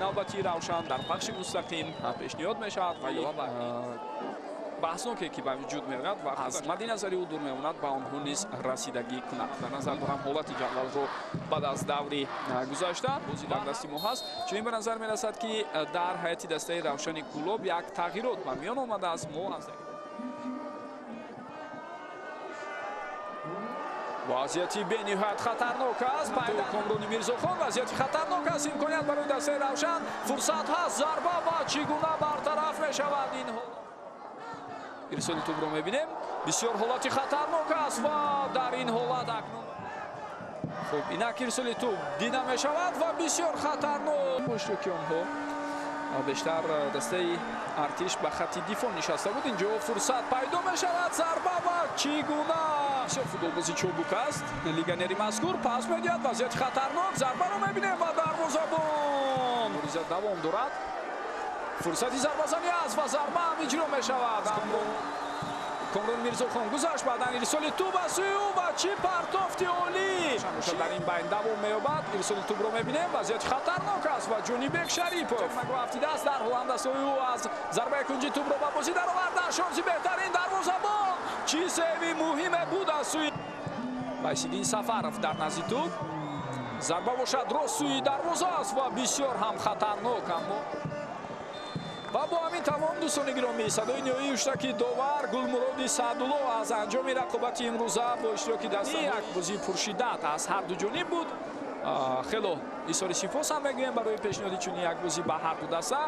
Навбати Равшан дар пахши мустақим пешниҳод мешавад ва илова бар баҳсноке ки ба вуҷуд меояд ва аз мадди назари ӯ дур мемонад, ба онҳо низ расидагӣ кунад. Дар назар дорам ҳолати ҷадвалро баъд аз даври гузашта бозӣ дар дасти мо ҳаст. Чунин ба назар мерасад, ки дар ҳайати дастаи Равшани Кӯлоб як тағйирот ба миён омадааст. Мо аз вазъияти бениҳоят хатарнок аст. Комрони Мирзохон вазъияти хатарнок аст. Имконият барои дастаи Равшан, фурсат ҳаст, зарба ва чӣ гуна бартараф мешавад ин ҳолат. Ирсоли тӯбро мебинем, бисёр ҳолати хатарнок аст ва дар ин ҳолат акнун хуб инак ирсоли тӯб дида мешавад ва бисёр хатарнок. Иштироки онҳо бештар дастаи Артиш ба хатти дифоъ нишаста буд. Инҷо фурсат пайдо мешавад, зарба ва чӣ гуна. Бисёр футболбози чобук аст легионери мазкур, пас медиҳад, вазъияти хатарнок, зарбаро мебинем ва дарвозабон. Мубориза давом дорад, фурсати зарбазанӣ аст ва зарба ҳам иҷро мешавад. Комрон Мирзохон гузашт, баъдан ирсоли тӯб аз сӯи ӯ ва чӣ партофти олӣ. Дар ин байн давом меёбад. Ирсоли тӯбро мебинем, вазъияти хатарнок аст ва Ҷонибек Шарипов афтидааст дар ҳоланда сӯи ӯ аз зарбаи кунҷи тӯбро ба бозӣ даровард. Шонси беҳтарин дарвозабон, чӣ сейви муҳиме буд аз сӯи Байсиддин Сафаров дар назди тӯб. Зарба бошад рост сӯи дарвоза аст ва бисёр ҳам хатарнок. Аммо ва бо ҳамин тамом, дӯстони гиромӣ, садои ниҳоии ҳуштаки довар Гулмуроди Саъдулло аз анҷоми рақобати имрӯза бо иштироки даста як бозии пуршиддат аз ҳар ду ҷониб буд. Хело изҳори сипос ҳам мегӯем барои пешниҳоди чунин як бозӣ ба ҳар ду даста.